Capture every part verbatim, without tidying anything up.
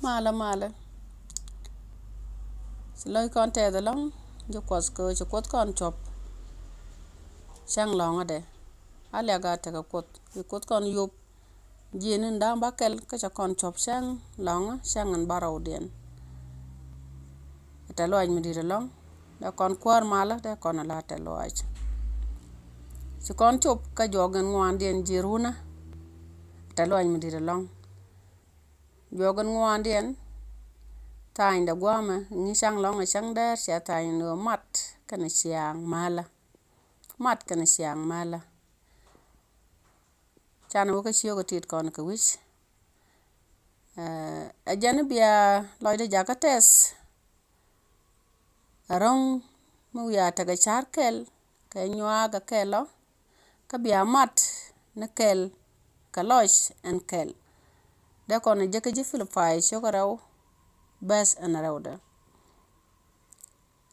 Malä malä. Ci lo̱c kɔn tɛth ɛlɔ̱ŋ ji̱ Kuɔth kɛ ci Kuoth kɔn cuɔp cäŋ lɔ̱ŋädɛ. A liak a tekɛ Kuoth, ci Kuoth kɔn yop ji̱ ni da̱ŋ bäkɛl kä cɛ kɔn cuɔp cäŋ lɔ̱ŋä, cäŋ ɛn bärɔwdiɛn. Tɛ lɔaac mi di̱i̱t ɛlɔ̱ŋ, dee kɔn kuäär malä, dee kɔn ala tɛ lɔaac. Ci kɔn cop kä juɔk in ŋuandiɛn ji̱ runä. Tɛ lɔaac mi di̱i̱t ɛlɔ̱ŋ. Juɔk in ŋuandiɛn, tha̱a̱ny dee gua̱a̱mɛ ŋi̱i̱c cäŋ lɔ̱ŋ ɛ cäŋ däär, cɛ tha̱a̱ny ni ɣöö mat kɛnɛ ciaaŋ malä. Mat kɛnɛ ciaaŋ malä. Canɛ wä kä ciök ɛ tit kɔn kɛ wi̱c. Ɛ, ɛ jɛn i̱ bia lɔcdɛ jakä tɛth. Ɛ ro̱ŋ mi wiaa tekɛ ca̱r kɛl kɛ nyuaak ɛ kɛl ɔ, kä bia mat ni kɛl kɛ lɔc ɛn kɛl. Dee kɔn ɛ jek kä ji̱ Pilipay ciök ɛ rɛw, bɛth ɛn rɛwdɛ.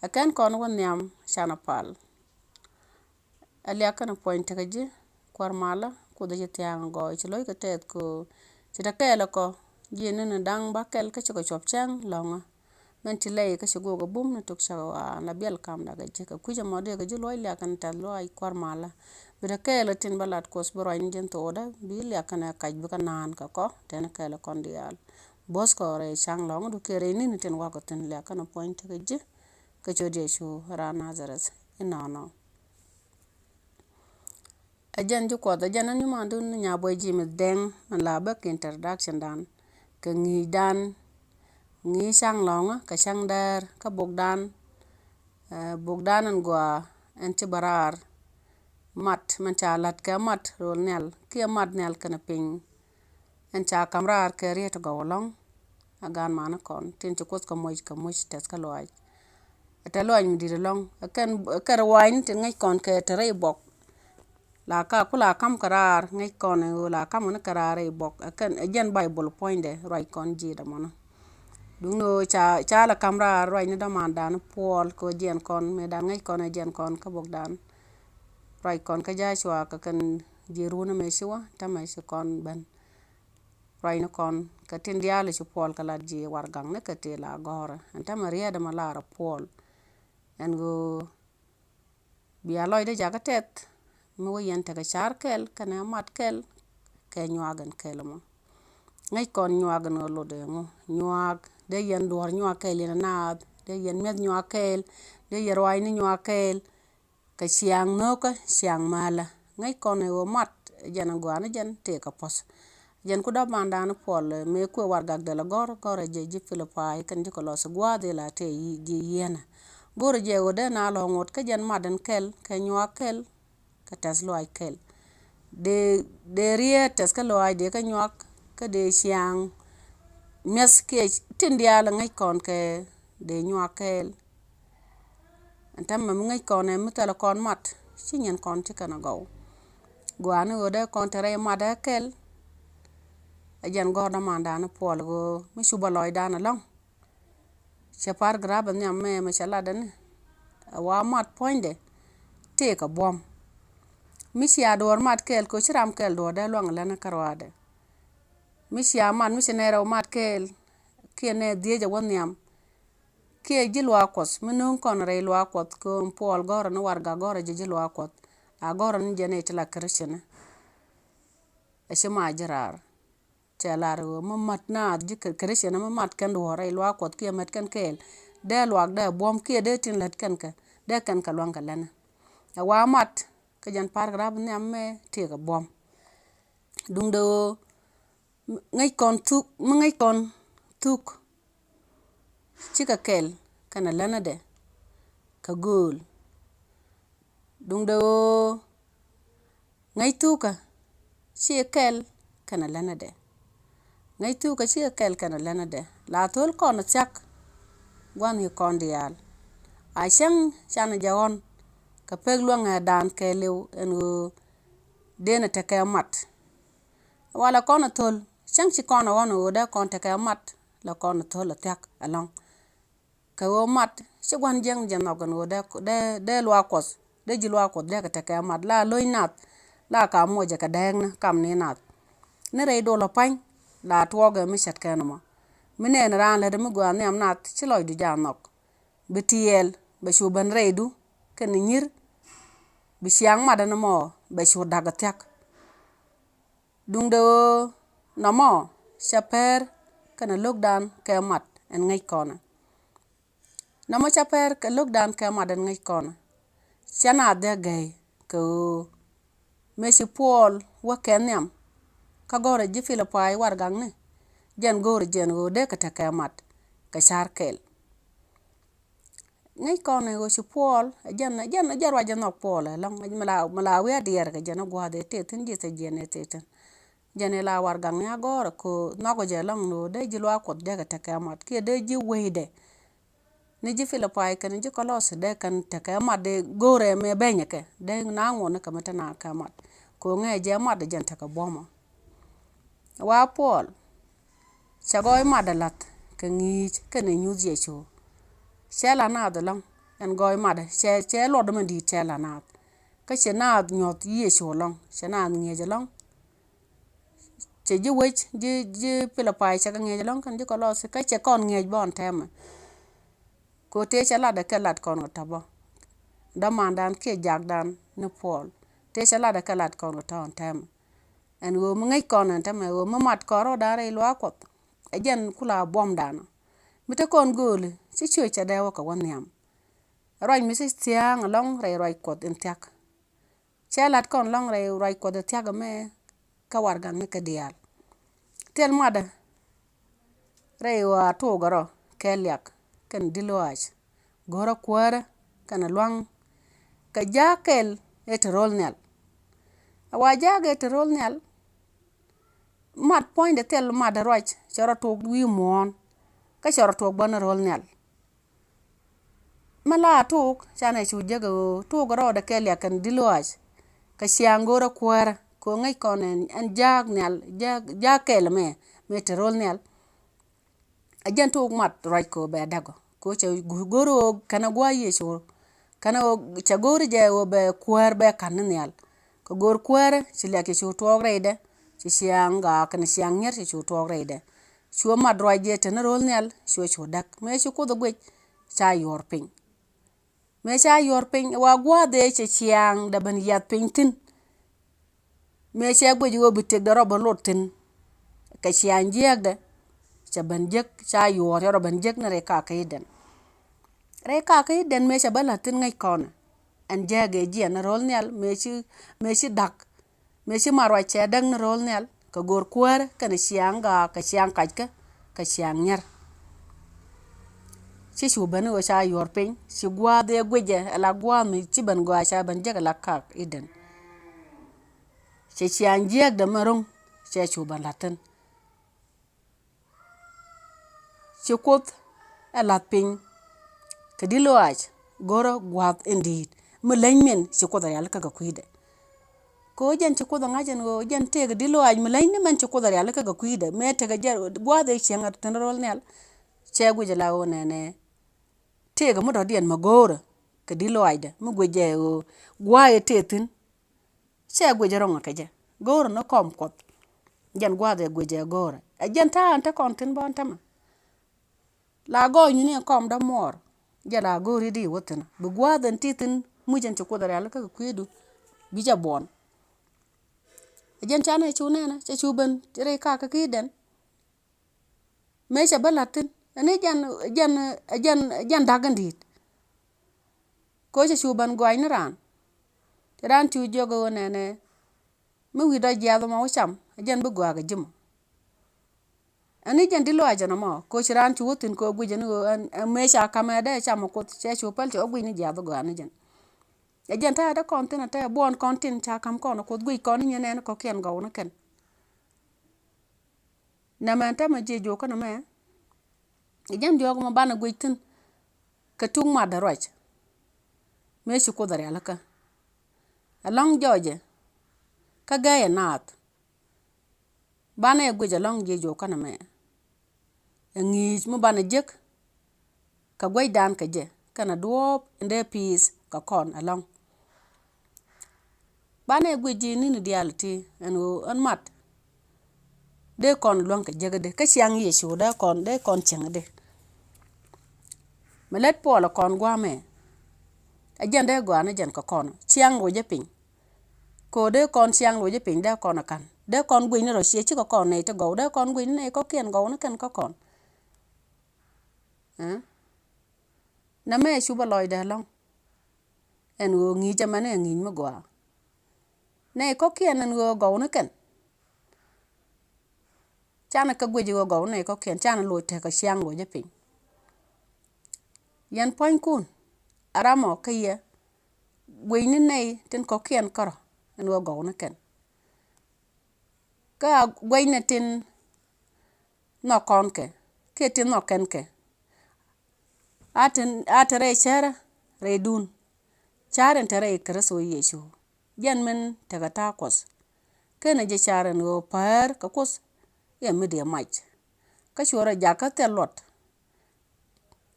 Ɛ kɛn kɔn wä nhiam canɛ pal. Ɛ liak kɛnɛ puɔ̱ny tekɛ ji̱ kuäär malä, Kuoth ɛ ci thia̱a̱ŋ ɛ gɔɔy, ci lo̱ckɛ tɛth kɛ ɣöö ci te kɛɛl ɛ kɔ ji̱ ni ni da̱ŋ bäkɛl kä cikɛ cuɔp cäŋ lɔ̱ŋä. Mɛn ti lɛy kä ci gok ɛ bum ni tok cak ɣɔaa la biɛl kam dak ɛ ji̱ kɛ kui̱c ɛmɔ dee kɛ ji̱ luɔ̱c liak kɛnɛ tɛth lɔaac kuäär malä. Bi te kɛɛl ɛ tin bä lat Kuoth bi ruac ni ji̱n thoodä, bi liak kɛnɛ kac bikɛ naan kɛ kɔ, tɛn kɛɛl ɛ kɔn diaal. Bo̱th kɔ rɛy cäŋ lɔ̱ŋädu kiɛ rɛy ni̱ni tin wakä thi̱n, liak kɛnɛ puɔ̱ny tekɛ ji̱. Kä ciöt Yecu raan Nazareth inɔnɔ. Ɛ jɛn ji̱ Kuɔth, ɛ jɛn ɛn nyumandun ni Nyabuɔy James Deng, min la bäk introduction dan kɛ ŋi̱i̱cdan, ŋi̱i̱c cäŋ lɔ̱ŋä kɛ cäŋ däär kä bokdan. Ɛ, bokdan ɛn gɔaa ɛn ci bä raar mat, min ca la̱t kɛ mat rööl nhial kiɛ mat nhial kɛnɛ piny. Ɛn ca ka̱m raar kɛ riet gɔw ɛlɔ̱ŋ. A gaan mani kɔn tin ci Kuoth kɛ moc kɛ moc tɛth kä lɔaac. Ɛ tɛ lɔaac mi di̱i̱t ɛlɔ̱ŋ. Ɛ kɛn, ɛ kɛn ruaacni tin ŋäc kɔn kɛ te rɛy buɔk. La ka ku la ka̱m kɛ raar ŋäc kɔn ɛ ɣöö la ka̱m kɛ ni kɛ raar rɛy buɔk. Ɛ kɛn, ɛ jɛn Baibol puɔ̱nydɛ ruac kɔn ji̱ dämɔnä. Duŋni ɣöö ca, ca la ka̱m raar ruacni dämandan Puɔl kɛ ɣöö jiɛn kɔn mëëdan ŋäc kɔn ɛ jiɛn kɔn kä bokdan. Ruac kɔn kä Jacua kɛ kɛn ji̱ runä mëë ci wä, täämɛ ci kɔn ben. Ruacni kɔn kɛ tin diaal ci Puɔl kɛ lat ji̱ warɛgakni kɛ tëë la gɔ̱rä. Ɛn täämɛ riet ɛmɔ lar ɛ Puɔl. Ɛn ɣöö bia lɔcdä jakä tɛth mi wä yɛn tekɛ ca̱r kɛl kɛnɛ mat kɛl kɛ nyuak ɛn kɛl ɛmɔ. Ŋäc kɔn nyuak ɛn ɣöö lot ɛŋu. Nyuak, dee yɛn duɔ̱ɔ̱r nyuak kɛl yɛn naath, dee yɛn mi̱eth nyuak kɛl, dee yɛn ruaacni nyuak kɛl. Kɛ ciaŋ nhökä ciaŋ malä. Ŋäc kɔn ɛ ɣöö mat, jɛn ɛ gɔaa ni jɛn tëëkɛ puɔ̱th. Jɛn ku dämandan Puɔl, ɛ, mëë kuëë warɛgakdɛ lɛ gɔ̱r, gɔ̱rɛ jɛ ji̱ Pilipay kɛn ji̱ Kɔlɔthi gua̱a̱th ila tëë ji̱ yieenä. Go̱rɛ jɛ ɣöö dee na lɔ̱ŋ ɣöt kä jɛn mat ɛn kɛl kɛ nyuak kɛl kɛ tɛth lɔaac kɛl. Dee, dee riet tɛth kä lɔaac dee kɛ nyuak, kä dee ciaŋ mi̱eth kiɛ tin diaal ŋäc kɔn kɛ dee nyuak kɛɛl. Ɛn täämɛ mi ŋäc kɔn ɛ mi thilɛ kɔn mat, ci nyin kɔn ci kɛn ɛ gɔw. Gɔaa ni ɣöö dee kɔn te rɛy mat ɛ kɛl. Ɛ jɛn gɔ̱r dämandan Puɔl ɣöö mi cupɛ lɔcdan ɛlɔ̱ŋ. Cɛ paragraph nhiam mɛ, mɛ cɛ latdɛ ni. Ɛ wa mat puɔ̱nydɛ tëëkɛ buɔ̱m. Mi cia duɔ̱ɔ̱r mat kɛɛl kɛ ɣöö ci ram kɛl duɔ̱ɔ̱r dee luaŋ ɛ lɛn kä ruaadɛ. Mi cia mat, mi ci nɛy rɛw mat kɛɛl kiɛ nɛy dhieec ɛ wä nhiam. Kiɛ ji̱ luaak Kuɔth mi nööŋ kɔn rɛy luaak Kuɔth kɛ ɣöö Puɔl gɔ̱rä ni warɛgak gɔ̱rä jɛ ji̱ luaak Kuɔth. A gɔ̱rä ni jɛ nɛy ti la Christian. Ɛ ci ma ji̱ raar. Cɛ lar ɣöö mi mat naath ji̱ Kri-, Christian mi mat kɛn duɔ̱ɔ̱r rɛy luaak Kuɔth kiɛ mät kɛn kɛɛl. Dee luaak dee buɔ̱m kiɛ dee tin lät kɛn kɛ, dee kɛn kɛ luaŋ kɛ lɛnɛ. Ɛ wa mat, kä jɛn paragraph nhiam mɛ tëëkɛ buɔ̱m. Duundɛ ɣöö ŋäc kɔn thuk, mi ŋäc kɔn thuk cikɛ kɛl kɛnɛ länädɛ kɛ gööl. Duundɛ ɣöö ŋäc thukä cikɛ kɛl kɛnɛ länädɛ. Ŋäc thukä cikɛ kɛl kɛnɛ länädɛ. La thöl kɔn thia̱k gua̱n i̱ kɔn diaal. A cäŋ canɛ jɛ ɣɔ̱n kɛ pek luäŋɛ dan kɛɛliw ɛn ɣöö denɛ tekɛ mat. Walɛ kɔn a thöl, cäŋ ci kɔn a ɣɔn a ɣöö dee kɔn tekɛ mat, la kɔn a thöl a thia̱k ɛlɔ̱ŋ. Kɛ ɣöö mat, ci gua̱n jiäkni jɛ nhɔk ɛn ɣöö dee, dee, dee luaak Kuɔth, dee ji̱ luaak Kuɔth dee kɛ tekɛ mat, la lo̱c nath, la ka muɔcɛ kɛ dääkni, kamni nath. Ni rɛy dol a pa̱ny, la tuɔɔkɛ mi ce̱tkɛ nɔmɔ. Mi nɛn raan lätdɛ mi gɔaa nhiam nath, ci lɔcdu jaa nhɔk. Bi tiɛɛl, bɛ cu ben rɛydu kɛnɛ nyir. Bi ciaŋ matdä nɔmɔ, bɛ cu da̱k ɛ thia̱k. Duundɛ ɣöö nɔmɔ cɛ pɛr kɛnɛ lo̱kdan kɛ mat ɛn ŋäc kɔnɛ. Nɔmɔ cɛ pɛr kɛ lo̱kdan kɛ mat ɛn ŋäc kɔnɛ. Cɛ naath dee gɛy kɛ ɣöö mëë ci Puɔl wä kɛ nhiam kä gɔ̱rä ji̱ Pilipay warɛgakni, jɛn go̱o̱rä jɛn ɣöö dee kɛ tekɛ mat kɛ ca̱r kɛl. Ŋäc kɔn ɛ ɣöö ci Puɔl, ɛ jɛn, ɛ jɛn, ɛ jɛn ruac ɛ nhɔk Puɔl ɛlɔ̱ŋ, mi la, mi la wi̱i̱ a diɛɛr kɛ jɛn ɛ gua̱a̱th ɛ tëë thi̱n, ji̱ thɛ jiɛn ɛ tëë thi̱n. Jɛn ila warɛgakni a gɔ̱rä kɛ ɣöö nhɔkɛ jɛ ɛlɔ̱ŋ ni ɣöö dee ji̱ luaak Kuɔth dee kɛ tekɛ mat kiɛ dee ji̱ wecdɛ. Ni ji̱ Pilipay kɛnɛ ji̱ Kɔlɔsi dee kɛn tekɛ mat, dee go̱o̱rɛ mɛ bɛnyɛ kɛ, dee na ŋuɔ̱tni kɛ mi te na kɛ mat. Kɛ ɣöö ŋäcɛ jɛ mat ɛ jɛn tekɛ buɔ̱mɔ. Wa Puɔl, cɛ gɔɔy matdɛ la̱th kɛ ŋi̱i̱c kɛnɛ nyuth Yecu. Cɛ la naath ɛlɔ̱ŋ, ɛn gɔɔy matdɛ, cɛ, cɛ luɔtdɛ mi di̱i̱t cɛ la naath. Kä cɛ naath nyuɔ̱th Yecu ɛlɔ̱ŋ, cɛ naath ŋi̱eec ɛlɔ̱ŋ. Cɛ ji̱ wec, ji̱, ji̱ Pilipay cɛ kɛ ŋi̱eec ɛlɔ̱ŋ kɛnɛ ji̱ Kɔlɔsi, kä cɛ kɔn ŋi̱eec bä ɔn tɛmɛ. Kɛ ɣöö tëë cɛ latdɛ kɛ lat kɔn kɛ tɔ̱ bä. Dämandan kiɛ jakdan ni Puɔl. Tëë cɛ latdɛ kɛ lat kɔn kɛ tɔ̱ ɔn tɛmɛ. Ɛn ɣöö mi ŋäc kɔn ɛn täämɛ ɣöö mi mat kɔn rɔɔdan rɛy luaak Kuɔth, ɛ jɛn kula buɔ̱mdan. Mi te kɔn gööli, ci ciöc cɛ dee wä kɛ wä nhiam. Ruac mi ci thia̱a̱ŋ ɛlɔ̱ŋ rɛy ruac Kuɔth in thia̱k. Cɛ la̱t kɔn ɛlɔ̱ŋ rɛy ruac Kuɔth in thia̱k ɛmɛ kä warɛgakni kɛ diaal. Thil matdä rɛy ɣöö a tuukɛ rɔ kɛ liak kɛnɛ di̱t lɔaac, go̱rä kuäärä kɛnɛ lua̱ŋ. Kɛ ja̱a̱k kɛl ëë te ro̱l nhial. A wa ja̱a̱k ëë te ro̱l nhial, mat puɔ̱nydɛ thil matdä ruac cɛ rɔ tuuk wi̱i̱ muɔ̱ɔ̱n, kä cɛ rɔ tuuk bä ni ro̱l nhial. Mi la tuuk, canɛ cu jek ɣöö tuuk rɔɔdɛ kɛ liak kɛnɛ di̱t lɔaac. Kɛ ciaŋ go̱rä kuäärä, kɛ ɣöö ŋäc kɔn ɛn, ɛn ja̱a̱k nhial, ja̱a̱k, ja̱a̱k kɛl ɛmɛ, mëë te ro̱l nhial. Ɛ jɛn tuuk mat ruac kɛ ɣöö bɛ da̱k ɔ. Kɛ ɣöö cɛ go̱r ɣöö kɛnɛ gua̱a̱th Yecu, kɛnɛ ɣöö cɛ go̱r jɛ ɣöö bɛ kuäär bɛ ka̱n ni nhial. Kɛ go̱r kuäärä, ci liak cɛ cu tuɔɔk rɛydɛ, ci ciaŋ gaak kɛnɛ ciaŋ nyier cɛ cu tuɔɔk rɛydɛ. Cuɛ mat ruac jɛ te ni ro̱l nhial, cuɛ cu da̱k. Mëë ci Kuoth ɛ guic, ca yuɔr piny. Mëë ca yuɔr piny, wa gua̱a̱th ëë cɛ ciaŋdɛ ben yiath piny thi̱n. Mëë cɛ guic ɣöö bi tëkdɛ rɔ bä lot thi̱n. Kɛ ciaŋ jiääkdɛ, cɛ ben jek, ca yuɔr cɛ rɔ ben jek ni rɛy kakä Eden. Rɛy kakä Eden mëë cɛ bä la̱th thi̱n ŋäc kɔn. Ɛn jääk ëë jiɛn ni ro̱l nhial, mëë ci, mëë ci da̱k. Mëë ci mat ruac cɛ däk ni ro̱l nhial, kɛ go̱r kuäärä, kɛnɛ ciaŋ gaak, kɛ ciaŋ kackä, kɛ ciaŋ nyier. Ci cu ben ɣöö ca yuɔr piny, ci gua̱a̱th ëë guicɛ, ala gua̱a̱th mi ci ben gɔaa ca ben jek ala kakä Eden. Cɛ ciaŋ jiääkdɛ mi ro̱ŋ, cɛ cu ben la̱th thi̱n. Ci Kuoth ɛ la̱th piny kɛ di̱t lɔaac, go̱rä gua̱a̱th in di̱i̱t mi leny min ci Kuoth ɛ rialikä kɛ kui̱dɛ. Kɛ ɣöö jɛn ci Kuoth ɛ ŋa̱c ɛn ɣöö jɛn tëëkɛ di̱t lɔaac mi leny ni min ci Kuoth ɛ rialikä kɛ kui̱dɛ. Mëë tekɛ jɛ gua̱a̱th ëë ciaŋ thi̱n ro̱l nhial, cɛ guic ala ɣöö nɛnɛ tëëkɛ mi dɔ̱diɛn mi go̱o̱rä kɛ di̱t lɔaacdɛ, mi guic jɛ ɣöö gua̱a̱th ëë tëë thi̱n. Cɛ guic ro̱ŋ kɛ jɛ. Go̱o̱rä ni kɔm Kuɔth. Jɛn gua̱a̱th ëë guic jɛ go̱o̱rä. Ɛ jɛn ta̱a̱ ɛn te kɔn thi̱n bä ɛn täämɛ. La gɔɔy nyuni ɛn kɔm dämuɔɔr. Jɛ la go̱o̱ri di wä thi̱n. Bi gua̱a̱th ɛn ti thi̱n muc ɛn ci Kuoth ɛ rialikä kɛ kui̱du. Bi jɛ buɔn. Ɛ jɛn canɛ cu nɛnɛ, cɛ cu ben rɛy kakä Eden. Mëë cɛ bä la̱t thi̱n. Ɛn i̱ jɛn, jɛn, jɛn, jɛn da̱k in di̱i̱t. Kɛ ɣöö cɛ cu ben gɔa̱a̱c ni raan. Cɛ raan cu jiök ɣöö nɛnɛ. Mi wi̱i̱ dɔ̱ jiaath ɛmɔ wä cam, ɛ jɛn bi gɔaa kɛ ji̱ mɔ. Ɛn i̱ jɛn di̱t lɔaac ɛn ɛmɔ, kɛ ɣöö ci raan cu wä thi̱n kɛ ɣöö guic ɛn ɣöö ɛn, ɛn mëë ca ka̱m ɛ dee cam ɛ Kuoth, cɛ cu päl cɛ wä guic ni jiaath ɛ gɔaa ni jɛn. Ɛ jɛn ta̱a̱ dee kɔn thi̱n ɛ tɛɛ buɔ̱ɔ̱n kɔn tin ca ka̱m kɔn ɛ Kuoth guic kɔn i̱ nyin ɛn kɔ̱kiɛn gɔw ni kɛn. Nɛmɛ ɛn täämɛ ji̱ jiök kä nɛmɛ. Ɛ jɛn diɔ̱ɔ̱k mɔ banɛ guic thi̱n. Kɛ tuk matdɛ ruac. Mëë ci Kuoth ɛ rialikä. Ɛlɔ̱ŋ jɔɔcɛ. Kä gɛɛyɛ naath. Banɛ guic ɛlɔ̱ŋ ji̱ jiök kä nɛmɛ. Ɛ ŋi̱i̱c mi banɛ jek. Kɛ guecdan kɛ jɛ kɛnɛ duɔ̱ɔ̱p in dee pi̱i̱th kɛ kɔn ɛlɔ̱ŋ. Banɛ guic ji̱ ni̱ni diaal ti ɛn ɣöö ɛn mat. Dee kɔn luäŋ kɛ jek di kä ciaŋ Yecu dee kɔn, dee kɔn cieŋ di. Mi lät Puɔl ɛ kɔn guamɛ. Ɛ jɛn dee gɔaa ni jɛn kɛ kɔn ciaŋ ruecä piny. Kɛ ɣöö dee kɔn ciaŋ ruecä piny dee kɔn ɛ ka̱n. Dee kɔn guic ni rɔ ciɛ cikɛ kɔn nɛy ti gɔw. Dee kɔn guic ni nɛy kɔ̱kiɛn gɔw ni kɛn kä kɔn. Ɛ? Nɛmɛ ɛ cupɛ lɔcdɛ ɛlɔ̱ŋ. Ɛn ɣöö ŋi̱i̱c ɛmɛn ɛ ŋi̱i̱c mi gɔaa. Nɛy kɔ̱kiɛn ɛn ɣöö gɔw ni kɛn. Canɛ kɛ guic ɣöö gɔw ni nɛy kɔ̱kiɛn, canɛ loc tekɛ ciaŋ ruecä piny. Yɛn pua̱nykun, a ram ɔ kä yɛ guic ni nɛy tin kɔ̱kiɛn kärɔ̱ ɛn ɣöö gɔw ni kɛn. Kä a guic ni tin nhɔk kɔn kɛ kiɛ tin nhɔk kɛn kɛ. A tin, a te rɛy cärä rɛydun. Cär in te rɛy Kritho Yecu. Jɛn min tekɛ ta̱a̱ Kuɔth. Kenɛ jɛ car ɛn ɣöö päär kɛ Kuoth i̱ ɛ mi diɛ mac. Kä cuɛ rɔ jakä thil luɔt.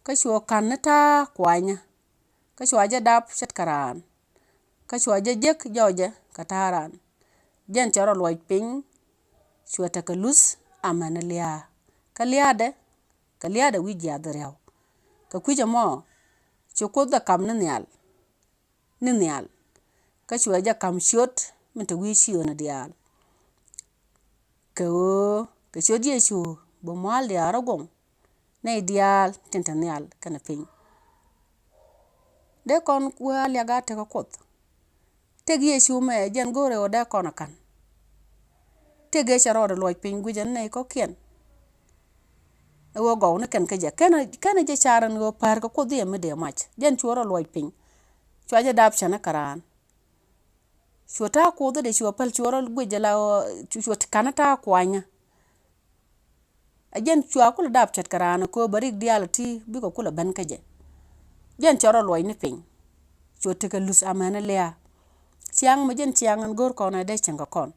Kä cuɛ ka̱n ni ta̱a̱ kuanyä. Kä cua jɛ dap ce̱tkɛ raan. Kä cua jɛ jek jɔɔcɛ kɛ ta̱a̱ raan. Jɛn cɛ rɔ luɔc piny. Cuɛ tekɛ luth amäni lia̱a̱. Kä lia̱a̱dɛ, kɛ lia̱a̱dɛ wi̱i̱ jiaath ria̱w. Kɛ kui̱c ɛmɔ, cu Kuoth ɛ ka̱m ni nhial. Ni nhial. Kä cuɛ jɛ ka̱m ciöt min te wi̱i̱ ciööni diaal. Kɛ ɣöö kɛ ciöt Yecu bi mua̱a̱l diaal rɔ goŋ. Nɛy diaal tin te nhial kɛnɛ piny. Dee kɔn wee a liak a tekɛ Kuoth. Tëk Yecu mɛ jɛn go̱o̱rɛ ɣöö dee kɔn a ka̱n. Tëk ëë cɛ rɔɔdɛ luɔc piny guicɛ ni nɛy kɔ̱kiɛn. Ɛ ɣöö gɔw ni kɛn kä jɛ. Kɛnɛ, kɛnɛ jɛ car ɛn ɣöö päär kɛ Kuoth i̱ ɛ mi dee mac. Jɛn cuɛ rɔ luɔc piny. Cua jɛ dap cäni kɛ raan. Cuɛ ta̱a̱ Kuoth i̱ dee cuɛ päl cuɛ rɔ guic jɛ la ɣöö cu, cuɛ ka̱n ta̱a̱ kuanyä. Ɛ jɛn cua kulɛ dap cät kɛ raan ɛ köö bɛ rik diaal ɛ ti bikɛ kulɛ ben kä jɛ. Jɛn cɛ rɔ luɔc ni piny. Cuɛ tekɛ luth amäni lia̱a̱. Ciaŋ mi jɛn ciaŋ ɛn go̱o̱r kɔn ɛ dee cieŋ kɛ kɔn.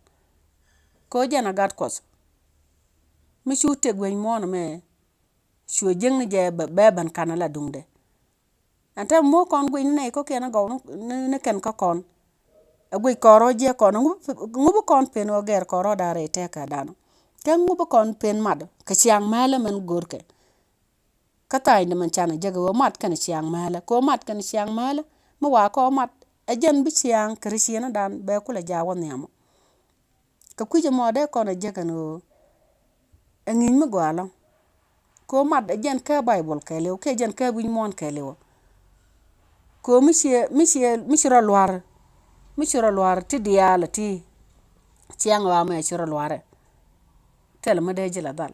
Köö jɛn ɛ gat Kuɔth. Mi cu tëk wec muɔ̱ɔ̱n ɛmɛ. Cuɛ jiäkni jɛ bɛ, bɛ ben ka̱n ala duŋdɛ. Ɛn te muɔ̱ɔ̱k kɔn guic ni nɛy kɔ̱kiɛn a gɔw ni, ni, ni kɛn kä kɔn. Ɛ guic kɔn rɔ̱ jiɛk kɔn, ŋu bi, ŋu bi kɔn pen ɣöö gɛr kɔn rɔ̱ da̱a̱ rɛy tɛɛkä danɔ. Kɛ ŋu bi kɔn pen mat kɛ ciaŋ mälä mɛn görkɛ. Kä tha̱a̱cni mɛn canɛ jek ɣöö mat kɛn ciaŋ mälä. Kɛ ɣöö mat kɛn ciaŋ mälä, mi wa kɔn mat, ɛ jɛn bi ciaŋ Krithian dan bɛ kulɛ jaak wä nhiamɔ. Kɛ kui̱c ɛmɔ dee kɔn ɛ jek ɛn ɣöö ɛ ŋi̱i̱c mi gɔaa ɛlɔ̱ŋ. Kɛ ɣöö mat ɛ jɛn kä Baibol kɛɛliw kiɛ jɛn kä wi̱c muɔ̱ɔ̱n kɛɛliw. Kɛ ɣöö mi ciɛ, mi ciɛ, mi ci rɔ lua̱r, mi ci rɔ lua̱r ti diaal ɛ ti ciaŋ ɣɔaa mɛ ci rɔ lua̱rɛ. Thilɛ mi dee ji̱ la dhal.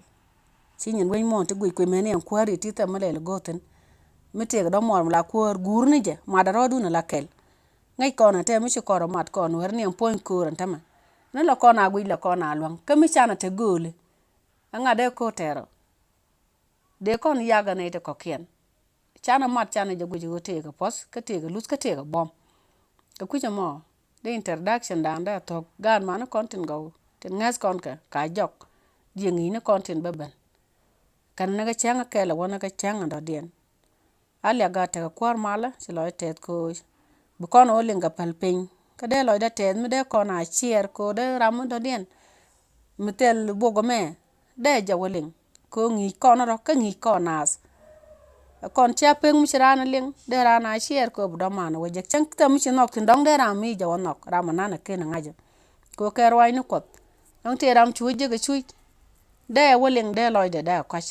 Ci nyin wec muɔ̱ɔ̱n ti guic kui̱ mɛni ɛn kuäär i̱ ti thɛm mi lɛl go̱o̱thin. Mi tëëk dɔ̱ŋ muɔɔr mi la kuäär guurni jɛ, mat ɛ rɔɔdun ɛ la kɛl. Ŋäc kɔn ɛ tɛm mi ci kɔn rɔ mat kɔn wär ni ɛn puɔ̱ny köör ɛn tämɛ. Ni la kɔn a guic la kɔn a luäŋ. Kä mi canɛ te gööli. Ɛŋa dee ko̱r tɛɛrɔ. Dee kɔn yak ɛ nɛy ti kɔ̱kiɛn. Canɛ mat canɛ jɛ guic ɣöö tëëkɛ puɔ̱th, kä tëëkɛ luth, kä tëëkɛ buɔ̱m. Kɛ kui̱c ɛmɔ, dee introduction da̱a̱n dee a thok. Gaat mani kɔn tin gɔw, tin ŋäth kɔn kɛ, ka jɔk. Jiɛ ŋi̱i̱c ni kɔn tin bä ben. Kɛn ni kɛ cäŋ kɛl ɛ wä ni kɛ cäŋ dɔ̱diɛn. A liak a tekɛ kuäär malä, ci lɔc tɛth kooc. Bi kɔn ɣöö liŋ kɛ päl piny. Kä dee lɔcdä tɛth mi dee kɔn a ciɛɛr kɛ ɣöö dee ram mi dɔ̱diɛn. Mi thil bok ɛmɛ, dee jɛ wä liŋ. Kɛ ɣöö ŋi̱i̱c kɔn rɔ, kä ŋi̱i̱c kɔn naath. Kɔn cia pek mi ci raan liŋ, dee raan a ciɛɛr kɛ ɣöö bi dɔ̱man wä jek. Cäŋ thɛm mi ci nhɔk thi̱n dɔ̱ŋ dee ram mi jɛ wä nhɔk, ram mi nan ɛ ken ɛ ŋa̱cä. Kɛ ɣöö kɛ ruaacni Kuɔth. Dɔ̱ŋ tëë ram cu wä jek ɛ cuc. Dee wä liŋ, dee lɔcdɛ, dee kɔc.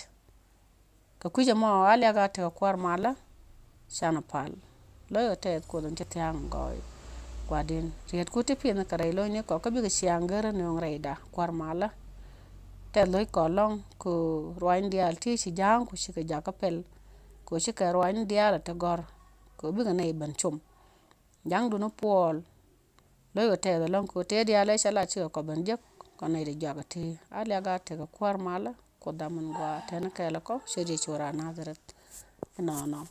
Kɛ kui̱c ɛmɔ a liak a tekɛ kuäär malä. Canɛ pal. Lo̱ckɛ tɛth Kuoth in ci thia̱a̱ŋ gɔɔy. Gua̱di̱n rietku ti pi̱n kɛ rɛy lo̱cni kɔ kä bikɛ ciaŋ gär ni ɣöŋ rɛyda kuäär malä. Tɛth lo̱c kɔ lɔ̱ŋ kɛ ruaacni diaal ti ci ja̱a̱ŋ ku cikɛ jakä pɛl. Kɛ cikɛ ruaacni diaal a te gɔ̱r. Kɛ bikɛ nɛy ben com. Ja̱ŋdun Puɔl. Lo̱ckɛ tɛth ɛlɔ̱ŋ kɛ tëë diaal ɛ cɛ lat cikɛ kɔ ben jek kɔn nɛy ti juak ɛ ti. A liak a tekɛ kuäär malä. Kuoth dam min gɔaa tɛn kɛɛl kɔ cɛ riec cu raan Nadhareth. Inɔnɔ.